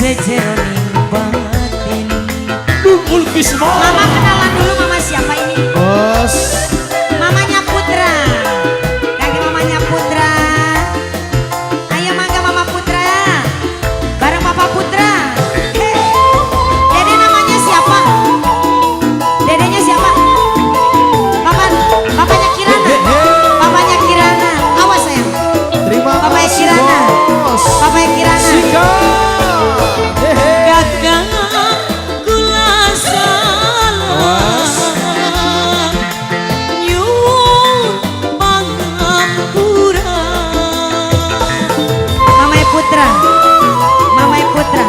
Sejeroning batin. Dukul Kismo. Mama kenalan dulu, mama siapa ini? Bos. Mamanya Putra. Kaki mamanya Putra. Ayo mangga Mama Putra. Bareng Papa Putra. Hey. Dede namanya siapa? Dedenya siapa? Papa, papanya Kirana. Papanya Kirana. Awas sayang. Terima Papanya kasih, Kirana. Bos. Papanya Kirana. Sikat. Hehe. Kakang kula salah nyuwun pangampura. Mama Putra, Mama Putra,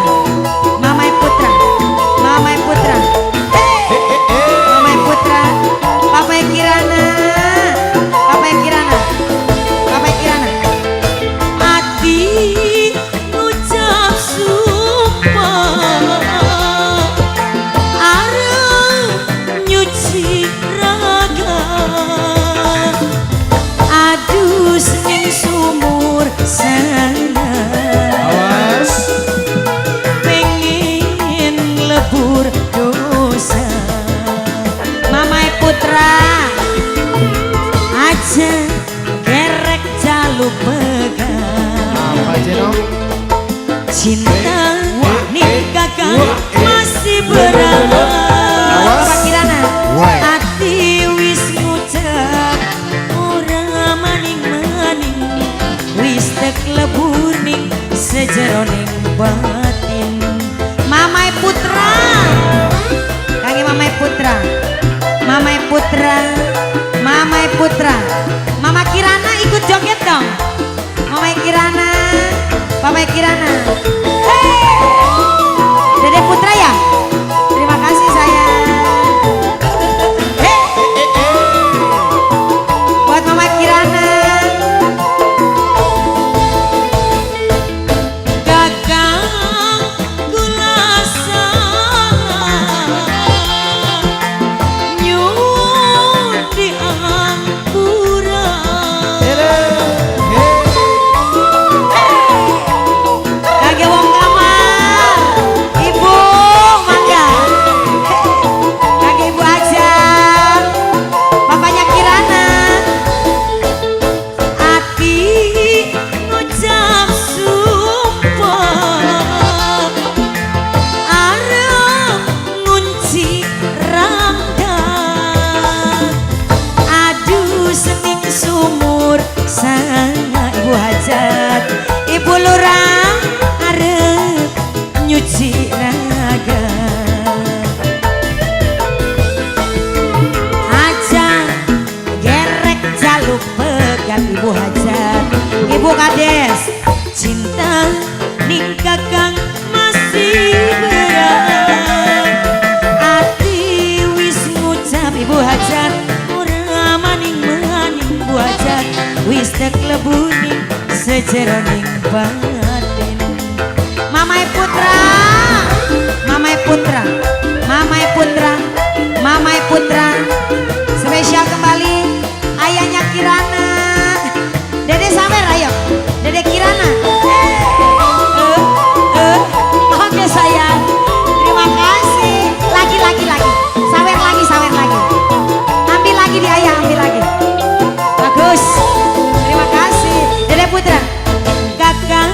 Mama Putra, Mama Putra. Hey! Mama Putra, Papa Kirana, Papa Kirana, Papa Kirana. Ati ngucap sumpah arep nyuci raga adus ning sumur sana. Awas. Pengen lebur dosa. Mama Putra aja gerek jaluk pegang. Apa Jenong? Cinta ning kakang masih berat. Awas. Pak Kirana. Wah. Ati wis ngucap ora maning-maning wis tek lebur ning sejeroning batin. Mamai Putra. Kangge Mamai Putra. Mamai Putra. Mamai Putra. Mama Kirana ikut joget dong. Mama Kirana. Papa Kirana. Hey! Dede Putra ya? Terima kasih sayang. Hey! Buat Mama Kirana. Kakang kula salah nyuwun diampura. Hele. Kage wong kamar. Ibu mangga. Kage Ibu Ajang. Papanya Kirana. Ati ngucap sumpah arep ngunci rangga adus ning sumur sana. Ibu Hajat, Ibu Lurah arep nyuci raga aja gerek jaluk pegat. Ibu Hajat, Ibu Kades, cinta ning kakang masih berat. Ati wis ngucap Ibu Hajat ora maning-maning. Ibu Hajat wis tek lebuning sejeroning batin. Mamai Putra, Mamai Putra, Mamai Putra, Mamai Putra. Spesial kembali ayahnya Kirana. Dede sawer ayo. Dede Kirana. Eh, oke sayang. Terima kasih. Lagi lagi lagi. Sawer lagi, sawer lagi. Ambil lagi di ayah, ambil lagi. Bagus. Terima kasih. Dede Putra. Kakang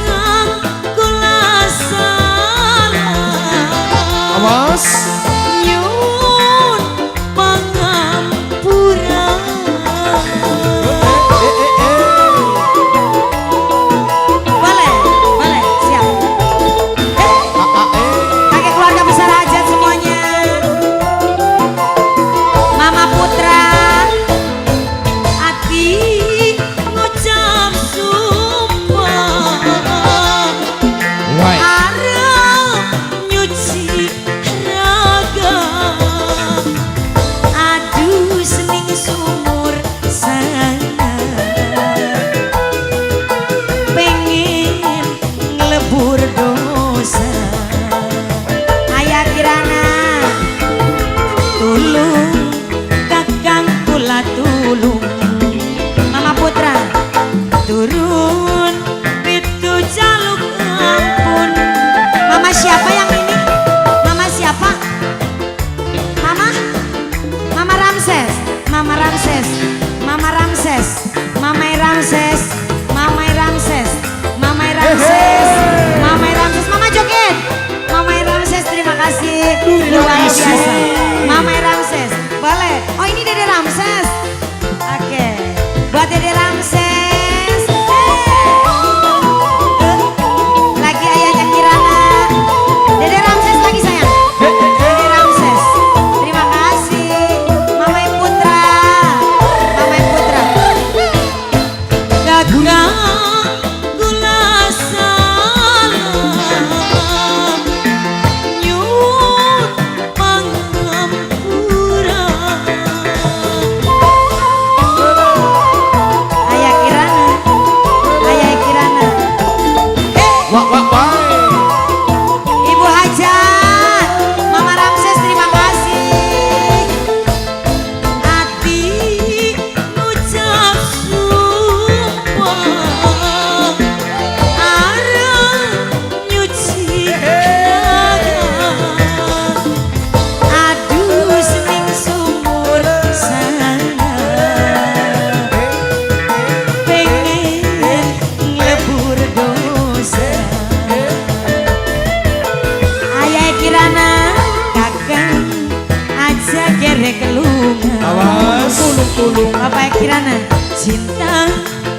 Tulung. Bapak Kirana. Cinta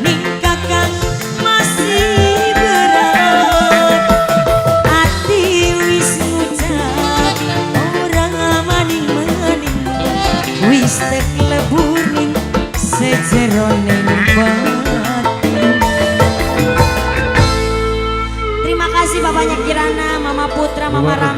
ning kakang masih berat. Ati wis ngucap ora maning-maning. Wis tek lebur ning sejeroning batin. Terima kasih bapaknya Kirana, Mama Putra, Mama Ram.